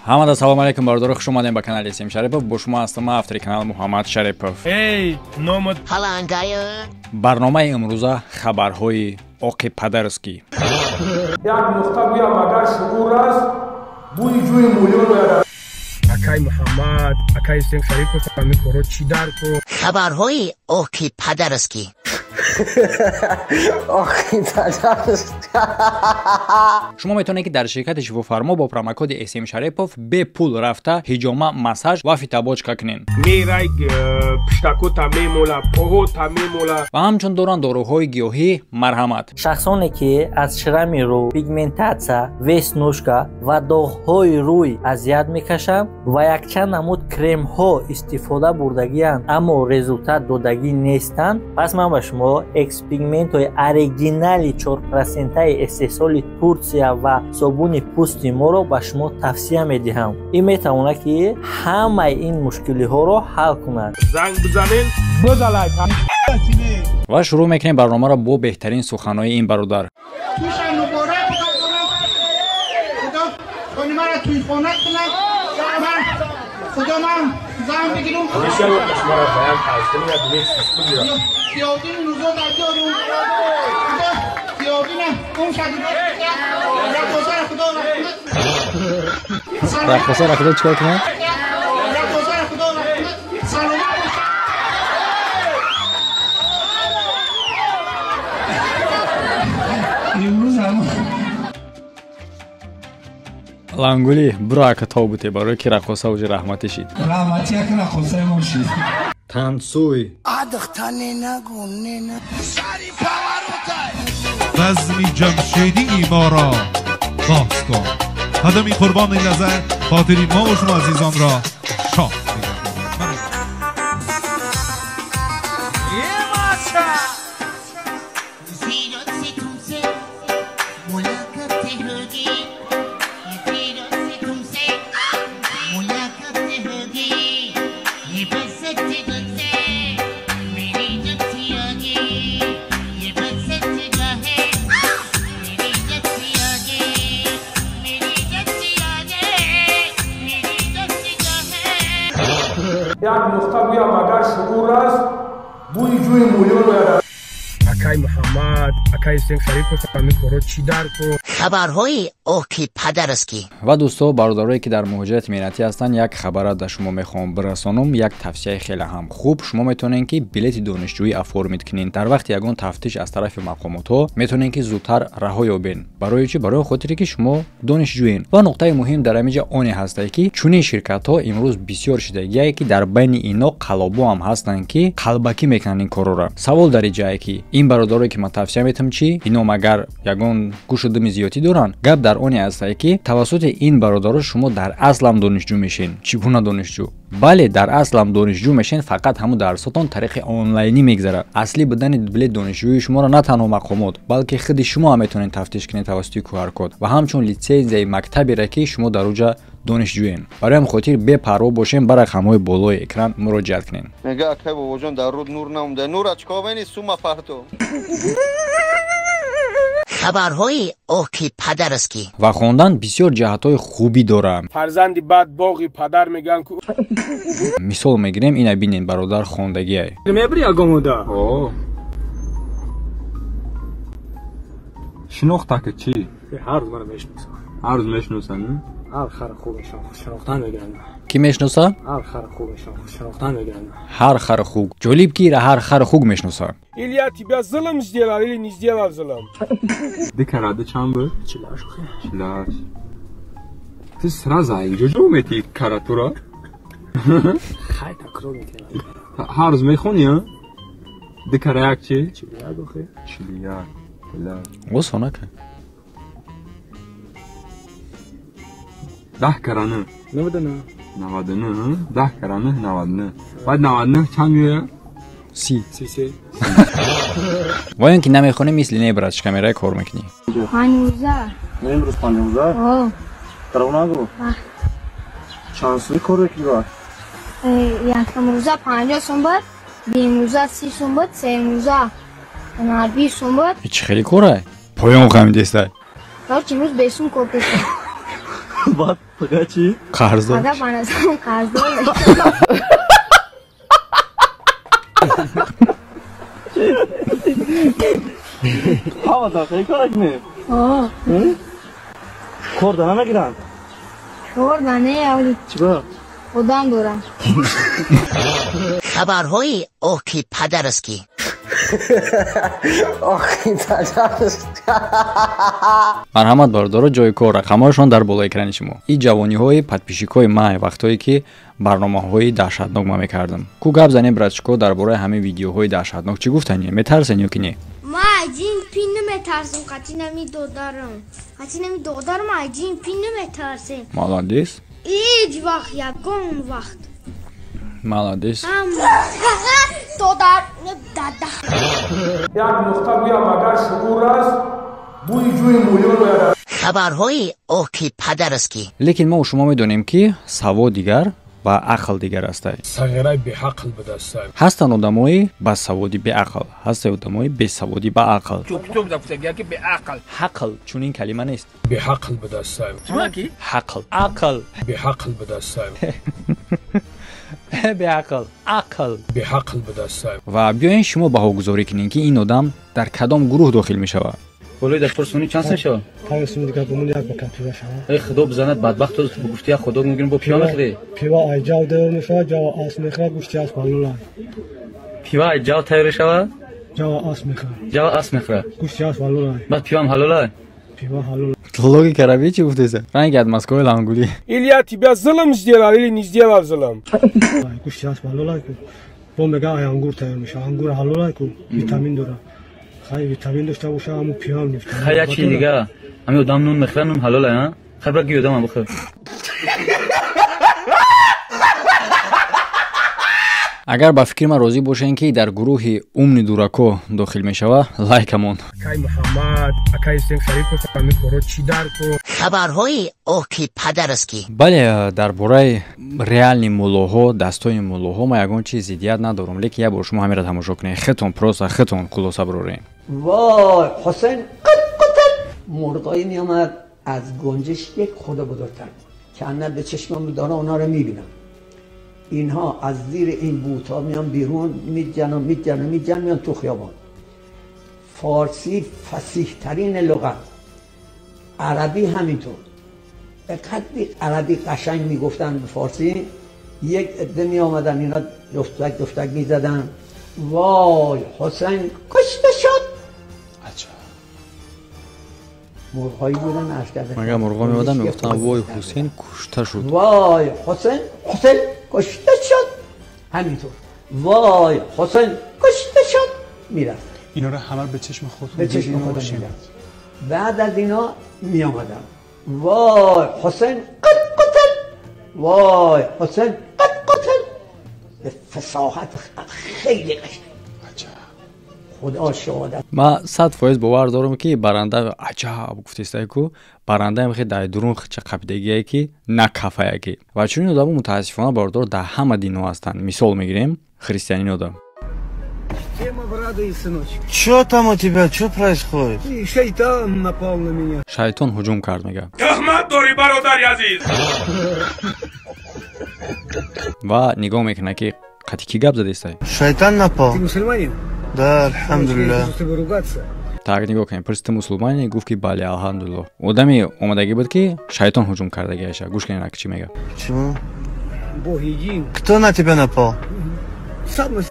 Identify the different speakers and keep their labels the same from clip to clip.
Speaker 1: Ҳамада салом алейкум, бародаро, хуш омадем ба канали Сим Шарипов. Бо шумо ҳастам ман, автори канал Муҳаммад Шарипов.
Speaker 2: Эй, номат
Speaker 3: Халангая.
Speaker 1: Барномаи имрӯза хабарҳои оқи падарский.
Speaker 4: Як нуқта гӯям, агар шуур аст, бӯи ҷӯи мӯлиён ояд.
Speaker 2: Акай Муҳаммад, акай Сим Шарипов, ҳамин коро чӣ дар ко?
Speaker 3: Хабарҳои оқи падарский.
Speaker 1: Шумо метавонед, ки дар ширкати Шифофармо бо промокоди SM Шарипов бепул рафта ҳиҷома, массаж ва фитобочка кунед.
Speaker 2: Мерай пиштакота мемола, поҳота мемола.
Speaker 1: Ва ҳамчун доранд доруҳои гиёҳӣ, марҳамат.
Speaker 5: Шахсоне, ки аз шрами рӯй, пигментатсия, веснушка ва доғҳои рӯй азият мекашанд ва якчанд намуд кремҳо истифода бурдагианд, аммо результат додагӣ нестанд, пас ман ба шумо экспигментҳои оригинали 4%-аи истеҳсоли Турсия ва собуни пӯсти моро ба шумо тавсия медиҳам. Ин метавонад, ки ҳамаи ин мушкилиҳоро ҳал кунад.
Speaker 2: Занг бизанен, бизалай.
Speaker 1: Ва шурӯъ мекунем барномаро бо беҳтарин суханҳои ин бародар.
Speaker 6: Худо ман зан бигирум.
Speaker 1: Раққоса худо чикор кунад? Лангули, буро, ака, тобуте, барои ки раққоса уже раҳматӣ шид.
Speaker 6: Раҳмати як раққосаи мо шид.
Speaker 1: Танцуй.
Speaker 7: Вазми ҷамшедии моро боз кун. Ҳадами қурбони лаззат хотири мо ва шумо азизонро шод.
Speaker 4: Як нуқта гӯям, агар шуур аст, бӯи ҷӯи мӯлиён ояд.
Speaker 2: Акай Муҳаммад, акай Сим Шарипов, ҳамин коро чӣ дар ко?
Speaker 3: Хабарҳои оқи падарский.
Speaker 1: Ва дӯсто, бародарое, ки дар муҳоҷирати меҳнатӣ ҳастанд, як хабара дар шумо мехоҳам бирасонам, як тавсияи хеле ҳам хуб. Шумо метавонед, ки билети донишҷӯӣ оформить кунед. Дар вақти ягон тафтиш аз тарафи мақомотҳо метавонед, ки зудтар раҳо ёбед. Барои чӣ? Барои хотире, ки шумо донишҷӯед. Ва нуқтаи муҳим дар ҳамин ҷа оне ҳастае, ки чунин ширкатҳо имрӯз бисёр шидагие, ки дар байни ино қалобо ҳам ҳастанд, ки қалбакӣ мекунанд ин корора. Савол дар ин ҷае, ки ин бародарое, ки ман тавсия метам, чӣ ино магар ягон гӯшу думи зиёдтӣ доранд? Гап дар оне ҳастае, ки тавассути ин бародаро шумо дар аслам донишҷӯ мешен. Чӣ гуна донишҷӯ? Бале, дар аслам донишҷӯ мешен, фақат ҳамун дарсотон тариқи онлайнӣ мегзарад. Аслӣ будани билет донишҷӯии шуморо на танҳо мақомот, балки худи шумо ҳам метавонед тафтиш кунед тавассути QR-код ва ҳамчун литсензияи мактабере, ки шумо дар уҷа донишҷӯен. Барои ҳам хотир бепарво бошем, ба рақамҳои болои экран муроҷиат кунед.
Speaker 8: Мега, акай бобоҷон, дар руд нур намонда. Нура чикор мени сума парту.
Speaker 3: Хабарҳои оқи падарский.
Speaker 1: Ва хондан бисёр ҷиҳатҳои хубӣ дорад.
Speaker 2: Фарзанди бад боғи падар мегӯянд ку.
Speaker 1: Мисол мегирем, ина бинед, бародар хондагиай.
Speaker 2: Мебри ягонуда?
Speaker 9: Шинохта ки чӣ?
Speaker 2: Ҳар рӯз мара мешиносам.
Speaker 9: Ҳар рӯз мешиносанд?
Speaker 2: Ҳар хара хуб шинохтан мегиранд.
Speaker 1: Кӣ мешиноса?
Speaker 2: Ҳар хара хуб шинохтан мегиранд.
Speaker 1: Ҳар хара хуг. Ҷолиб, ки ира ҳар хара хуг мешиноса.
Speaker 2: Или я тебя зулм сделал, или не сделал зулм.
Speaker 9: Ди карада чанд буд?
Speaker 2: 48.
Speaker 9: 48. Ты сразу инҷо ҷо метӣ каратура?
Speaker 2: Хай, такрор мекунам.
Speaker 9: Ҳар рӯз мехонӣ, а? Ди кара як чӣ?
Speaker 2: 41 охи.
Speaker 9: 41. Бля.
Speaker 1: Осон ака.
Speaker 9: 10 кара 9.
Speaker 2: 99.
Speaker 9: 99, 10 кара 9, 99. Баъд 99 чанд меояд?
Speaker 1: 30.
Speaker 2: 33.
Speaker 1: Ва ин ки намехонӣ, мисли не, братчика, мерай кор мекунӣ.
Speaker 10: Панҷ.
Speaker 11: Имрӯз 15?
Speaker 10: О.
Speaker 11: Даро нагу? Чанд сӯи кор мекунӣ баъд?
Speaker 10: Якумрӯза 50 сум буд, дуюмрӯза 30 сум буд, сеюмрӯза 20 сум буд.
Speaker 1: Чӣ хеле корай? Поён хамидестай.
Speaker 10: Короче, имрӯз бесум кор кардам.
Speaker 11: Баъд пага чӣ?
Speaker 1: Қарздор.
Speaker 10: Пага ба назарам қарздор.
Speaker 11: Ҳама дақиқа корак не? Кор да намегиранд?
Speaker 10: Кор да не, авли.
Speaker 11: Чӣ ба?
Speaker 10: Одам дорам.
Speaker 3: Хабарҳои оки падараски.
Speaker 6: Оки падараски.
Speaker 1: Марҳамат, бародаро, ҷои кор, рақамҳояшон дар болои экрани шумо. Ин ҷавониҳои подписчикҳои ман, вақтҳое ки барномаҳои даҳшатнок ман мекардам. Ку гап занем, братчико, дар бораи ҳамин видеоҳои даҳшатнок чӣ гуфтанӣ? Метарсен ё ки не?
Speaker 10: Ма аҷин пин наметарсам, қати нами додарам. Қати нами додарам аҷин пин наметарсем.
Speaker 1: Молодец.
Speaker 10: Ҳеҷ вақт, ягон вақт.
Speaker 1: Молодец.
Speaker 10: Додар, дада.
Speaker 4: Як нуқта гӯям, агар шуур аст, бӯи ҷӯи мӯлиён ояд.
Speaker 3: Хабарҳои оки падараски.
Speaker 1: Лекин мо шумо медонем, ки савод дигар ва ақл дигар аст.
Speaker 2: Сағираи беақл будааст.
Speaker 1: Ҳастанд одамои ба саводи беақл, ҳастанд одамои бесаводи ба ақл. Ҳақл чунин калима нест.
Speaker 2: Беақл будааст.
Speaker 1: Ҳақл, ақл,
Speaker 2: беақл будааст.
Speaker 1: Беақл, ақл,
Speaker 2: беақл будааст.
Speaker 1: Ва биёен шумо баҳогузорӣ кунед, ки ин одам дар кадом гурӯҳ дохил мешавад.
Speaker 12: Болои дар фурсони чанд сум шавад?
Speaker 2: 5 сум дигар бумон як бакан пива шавад.
Speaker 12: Эй худо бизанад, бадбахт, ту гуфти як худо мегирем, бо пива мехӯрӣ?
Speaker 2: Пива ай ҷав тайёр мешавад, ҷав ас мехӯрад, гӯшти асп ҳалол аст.
Speaker 12: Пива ай ҷав тайёр шавад?
Speaker 2: Ҷав ас мехӯрад.
Speaker 12: Ҷав ас мехӯрад.
Speaker 2: Гӯшти асп ҳалол аст.
Speaker 12: Баъд пивам ҳалол аст?
Speaker 2: Пива ҳалол.
Speaker 1: Логика ра чӣ гуфтеса? Ранги аз Москваи лангулӣ.
Speaker 4: Или я тебя зулм сделал, или не сделал зулм.
Speaker 2: Гӯшти асп ҳалол аст. Бо мега ай ангур тайёр мешавад. Ангур ҳалол аст, витамин дорад. Хай витамин дошта боша, ҳамун пивам витамин.
Speaker 12: Хай як чизи дига. Ҳамин одам нун мехӯрад, нун ҳалол аст, ҳа? Хай бира гӯй одамам бихӯр.
Speaker 1: Агар ба фикри ман розӣ бошед, ки дар гурӯҳи умни дурако дохил мешавад, лайкамон.
Speaker 2: Акай Муҳаммад, акай Ҳусейн Шарипов, ҳамин корро чӣ дар кор?
Speaker 3: Хабарҳои оки падараски.
Speaker 1: Бале, дар бораи реални муллоҳо, дастони муллоҳо ман ягон чиз зиддият надорам, лекин як бор шумо ҳаминро тамошо кунед, худтон просто худтон хулоса барорем.
Speaker 13: وای حسین قد قتل. مرغایی میامد از گنجش یک خدا بزرگتر بود که انا به چشمم داره اونا رو میبینم. اینها از زیر این بوتا میان بیرون، میجن و میجن و میجن، میان تو خیابان. فارسی فصیح ترین لغت، عربی همینطور. به قدری عربی قشنگ میگفتن به فارسی، یک عده میآمدن اینا دفتک دفتک میزدن، وای حسین کشته شد.
Speaker 1: عجب.
Speaker 13: مرغایی بودن عرض کردن.
Speaker 1: مگر مرغا میومدن میگفتن وای حسین کشته شد.
Speaker 13: وای حسین حسین کشته شد. همینطور وای حسین کشته شد میرفت.
Speaker 14: اینا رو همه به چشم خودتون
Speaker 13: به چشم خودم میدم. بعد از اینا می آمدم وای حسین قد قتل، وای حسین قد قتل. به فصاحت خیلی قشنگ. خدا شهادت.
Speaker 1: ما 100% باور دارم که برنده عجب گفتیسته کو برنده هم خیلی در درون چه قبیدگیه که نه کفایه که و چون این آدم متاسفانه بردار در همه دین‌ها هستن. مثال میگیریم خریستیانی آدم.
Speaker 15: Чё там у тебя? Чё происходит?
Speaker 2: Шайтан напал на меня.
Speaker 1: Шайтон ҳуҷум кард мега.
Speaker 4: Тӯҳмат дорӣ бародари азиз.
Speaker 1: Ва нигоҳ мекунад ки қати кӣ гап задистай.
Speaker 15: Шайтан напал.
Speaker 2: Ты мусульманин?
Speaker 15: Да, алҳамдулиллаҳ.
Speaker 2: С тобой ругаться.
Speaker 1: Так нигоҳ кунед, пурсид ту мусулманӣ? Гуфт ки бале, алҳамдулиллоҳ. Одами омадагӣ буд ки шайтон ҳуҷум кардагиаша. Гӯш кунед ки чӣ мега.
Speaker 15: Почему?
Speaker 2: Бог един.
Speaker 15: Кто на тебя напал?
Speaker 2: Сам на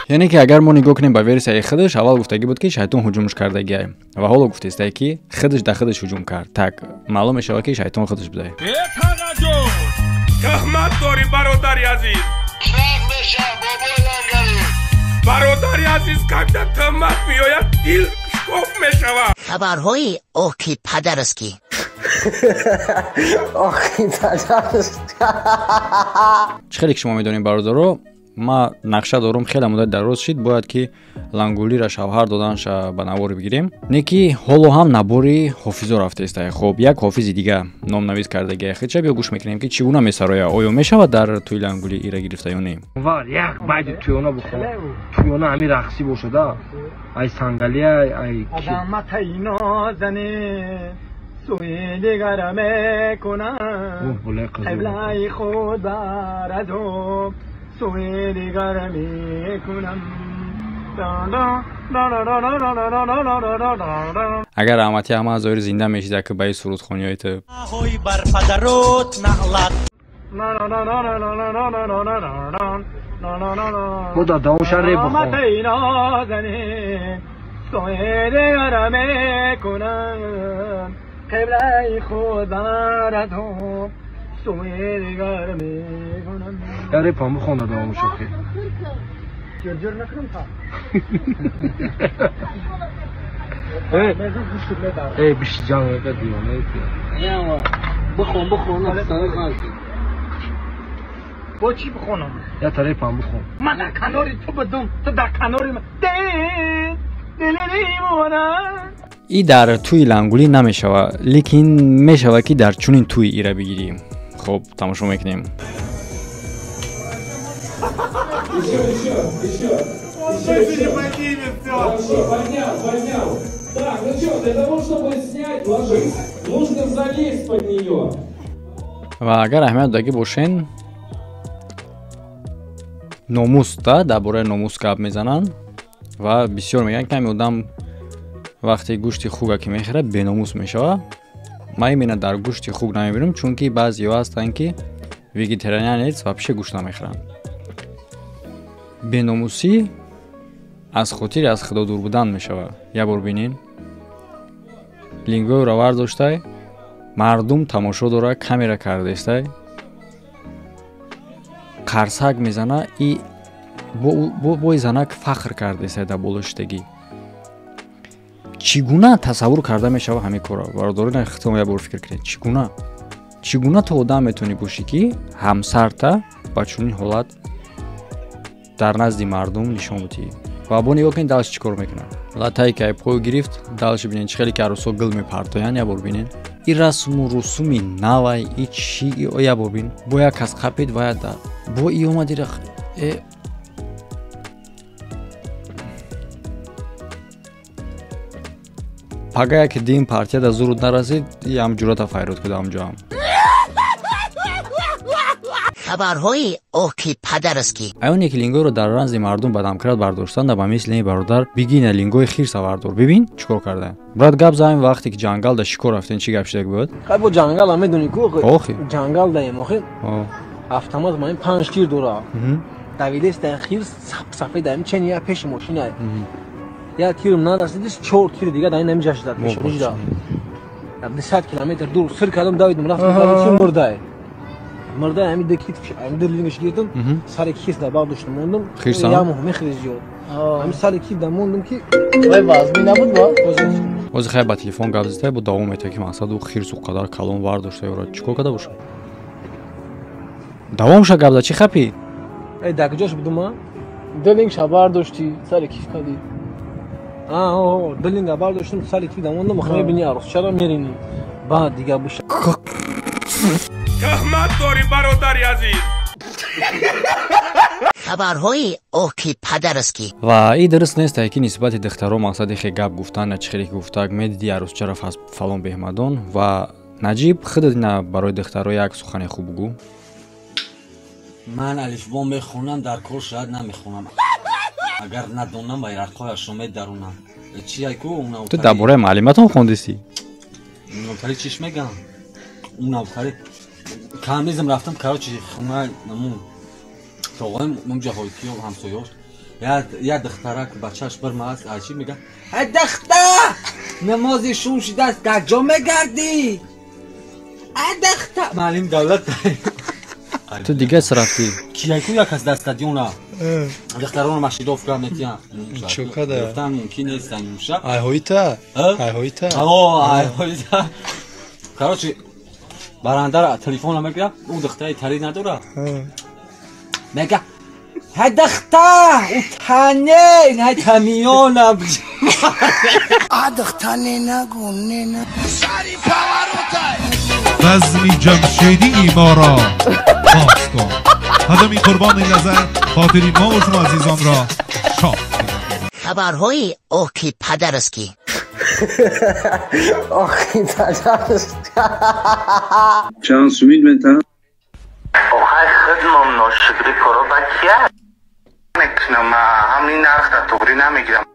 Speaker 1: Яъне ки агар мо нигоҳ кунем ба версияи худаш, аввал гуфтагӣ буд ки шайтон ҳуҷумш кардагиай ва ҳоло гуфтестай ки худаш да худаш ҳуҷум кард. Так маълум мешавад ки шайтон худаш будае.
Speaker 4: Э тағаҷон, тӯҳмат дорӣ бародари азиз. Бародари азиз, когда тӯҳмат меояд, дил шкоф мешавад.
Speaker 3: Хабарҳои оки падараски.
Speaker 6: Оки падараски.
Speaker 1: Чӣ хеле ки шумо медонед, бародаро, ма нақша дорум, хеле муддат дароз шид, бояд ки лангулиро шавҳар доданша ба навор бигирем. Не ки ҳоло ҳам набори ҳофизо рафтаистай. Хоб, як ҳофизи дига номнавис кардагия хича, биё гӯш мекунем ки чӣ гуна месароя. Оё мешавад дар тӯи лангули ира гирифта ё не?
Speaker 2: Вар як байди тӯёна бихо. Тӯёна ҳамин рақсӣ бошада. Ай сангалия, ай
Speaker 6: Адаматаи нозанин,
Speaker 4: سوی دیگر میکنم قبله خود برد و سوی دیگر میکنم.
Speaker 1: Агар раҳмати ҳама зоҳир зинда мешида ки ба ин сурудхониҳои ту
Speaker 16: бар падарот наълат.
Speaker 11: Бо дар давом шаҳр реп бихон.
Speaker 4: سوی دیگر میکنم قبله خود برد و سوی دیگر میکنم.
Speaker 11: Я репам бихон дар давом шохи.
Speaker 2: جرجر نکنم تا
Speaker 11: ای بیش جان که دیوانه ای.
Speaker 6: بخون بخون
Speaker 4: با چی بخونم؟
Speaker 11: یا تا رپم بخون.
Speaker 4: من در کناری تو بدم تو در کناری من دل دیوانه.
Speaker 1: ای در توی لنگولی نمیشوه، لیکن میشوه که در چونین توی ایره بگیریم. خب تماشا میکنیم.
Speaker 4: Еще, еще, еще. Еще не поднимет все. Хорошо, поднял, поднял. Так, ну что, для того, чтобы снять ложись, нужно залезть под нее.
Speaker 1: Ва агар аҳамият додагӣ бошен, номус да дар бораи номус гап мезананд ва бисёр мегӯянд, ки ҳамин одам вақте гӯшти хуга ки мехӯрад беномус мешавад. Ман именно дар гӯшти хуг намебинам, чунки баъзеҳо ҳастанд ки вегетарианец вообще гӯшт намехӯранд. Беномусӣ аз хотири аз худо дур будан мешавад. Як бор бинин, лингоеро вардоштай, мардум тамошо дора, камера кардестай, қарсак мезана и бои занак фахр кардестай дар болоштагӣ. Чӣ гуна тасаввур карда мешавад ҳамин корро? Бародарон, хитом як бор фикр кунед, чӣ гуна ту одам метавонӣ бошӣ ки ҳамсарта ба чунин ҳолат дар назди мардум нишон бидиҳӣ? Ва бо нигоҳ кунед далш чӣ кор мекунад. Латае ки айпою гирифт, далш бинед чӣ хеле ки арӯсҳо гил мепартоянд. Як бор бинед и расму русуми навай и чӣ. Як бор бин, бо як кас қапид ва да бо и омад ира пага яке дин партия да зуруд нарасид, ям ҷурата файрод куда ҳамҷоам.
Speaker 3: Хабарҳои оки падарски.
Speaker 1: Аёне ки лингоиро дар ранзи мардум ба дамкрат бардоштанд, ба мисли ин бародар бигина лингои хирса вардор. Бибин чӣ кор карда. Брат, гап заем вақте ки ҷангал да шикор рафтен, чӣ гап шидаг буд?
Speaker 6: Хай бо ҷангал ам медони ку?
Speaker 1: Охи.
Speaker 6: Ҷангал даем охи. Автомат ман 5 тир дора. Давидес дар хирс сап сафед даем чен я пеши мошина. Я тирм нарасидиш, 4 тир дига дар ин ҷаш дад пеши мошина. 200 километр дур сир кардам, давидам рафтам, давидам мурдай. Мурда ҳамин ду кит ҳамин ду лингаш гирдам, сари кис дар бардоштам мондам. Я моҳ мехӯри зиёд. Ҳамин сари кит дар мондам ки
Speaker 11: вай вазмӣ набуд ва
Speaker 1: ҳозир хай ба телефон гап зада бо давом метавад ки мақсад ӯ хирсу қадар калон вардошта ёра чӣ кор карда бошад? Давом ша гап за, чӣ хапӣ?
Speaker 6: Э дар куҷош будум а?
Speaker 11: Ду лингша бардошти, сари киф кардӣ.
Speaker 6: А, ду линга бардоштам, сари киф дар мондам, охир мебини арӯсчаро меринӣ. Баъд дига боша.
Speaker 4: Тӯҳмат дорӣ бародари азиз.
Speaker 3: Хабарҳои оки падарски.
Speaker 1: Ва и дуруст нест ки нисбати духтаро мақсади хе гап гуфтан, на чӣ хеле ки гуфтак медиди арӯсчаро фалон беҳмадон. Ва Наҷиб худат ина барои духтаро як сухани хуб гӯ.
Speaker 12: Ман алифбо мехонам, дар кор шояд намехонам. Агар надонам байрақҳояшро медарунам. Чи айку?
Speaker 1: Ту дар бораи маълиматон хондисӣ?
Speaker 12: Унавтари чиш мегам? Унавтари камизм рафтам, короче, хона намун тоғоим мунҷа ҳойтиё ҳамсоёш я духтарак бачааш бирма аст, ачи мега: «Эй духта, намози шум шудааст, дар ҷо мегардӣ? Ай духта!» Маълим давлат.
Speaker 1: Ту дига чӣ рафтӣ?
Speaker 12: Кияйку як кас дар стадиона духтаронро машидовка метиҳанд.
Speaker 14: Чӯкада?
Speaker 12: Гуфтан мумкин нест анюша.
Speaker 14: Айҳоита? Айҳоита?
Speaker 12: Айҳоита. Короче, барандара телефонро мегирад, ӯ духтари тари надорад. Мега: «Ҳай духта, ӯ тане, ҳай тамиёна».
Speaker 3: А духта не нагу, не на.
Speaker 16: Сари паваротай.
Speaker 7: Базми ҷамшедии моро боз кун. Ҳадами қурбони лазар хотири мо ва шумо азизонро шод.
Speaker 3: Хабарҳои оки падарски. Охи пожалуйста.
Speaker 17: Чанд сумид метан?
Speaker 18: Охай хидмам ношукри коро ба кия мекунам, ҳамин нарх да туғри намегирам.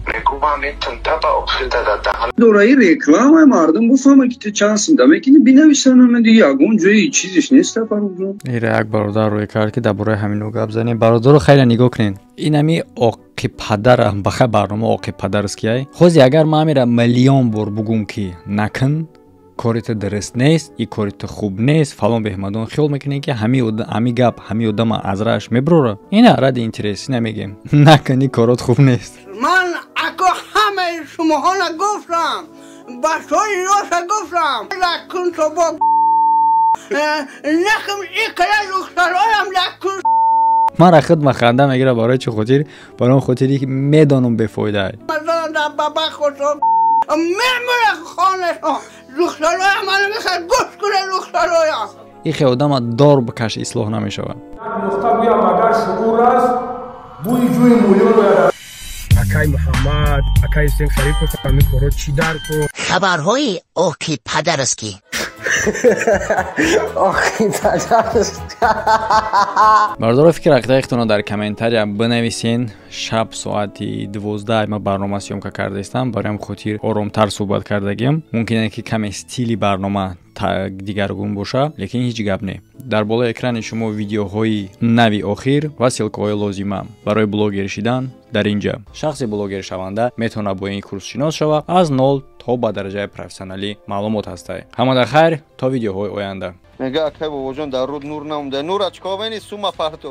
Speaker 18: Мегӯям метунта ба охир дада.
Speaker 17: Дораи реклама мардум буфаҳма ки ту чанд сум да мекунӣ, бинависанам дига, ягон ҷои чизиш нест, Фаррухҷон.
Speaker 1: Ира як бародар рӯй кард, ки дар бораи ҳамино гап занем. Бародаро, хайра, нигоҳ кунед, ин ҳами оқи падара, бахай барнома оқи падарст ки ай хози. Агар ман ҳамира миллион бор бугум, ки накун, кори ту дуруст нест, и кори ту хуб нест, фалон беҳмадон, хиёл мекунем, ки ҳами гап ҳами одама аз рааш мебурора. Ина ради интерес ина мегем: накун, и корот хуб нест.
Speaker 3: Ман ако ҳамаи шумоҳона гуфтам, бачаҳои роша гуфтам, лакун то бо накун икала духтароям лакун.
Speaker 1: Мара хидма ханда мегира. Барои чӣ хотир? Барои он хотире ки медонам бефоида.
Speaker 3: Баба хото мемура хонашон духтароям мана мехоҳад гӯш кунад духтароям.
Speaker 1: Ихе одама дор бикаш, ислоҳ намешавад.
Speaker 4: Як нуқта гӯям, агар шуур аст, бӯи ҷӯи мӯлиён ояд.
Speaker 2: Акай Муҳаммад, акай Ҳусен Шарипов, ҳамин коро чӣ дар ко?
Speaker 16: Хабарҳои оки падарски.
Speaker 3: Охи пожалуйста.
Speaker 1: Бародаро, фикр ақидаи дар комментария бинависен. Шаб соати 12 ма барнома съёмка кардаистам, барои ҳам хотир оромтар суҳбат кардагиам. Мумкин ки каме стили барнома дигаргун боша, лекин ҳеҷ гап не. Дар болои экрани шумо видеоҳои нави охир ва ссылка ҳои лозима барои блогер шидан. Дар инҷа шахси блогершаванда метавонад бо ин курс шинос шава, аз нол то ба дараҷаи профессионалӣ маълумот ҳастай. Ҳамада хайр, то видеоҳои оянда.
Speaker 8: Мега, акай Бобоҷон, дар руд нур намуда. Нура чикор мени, сума партов.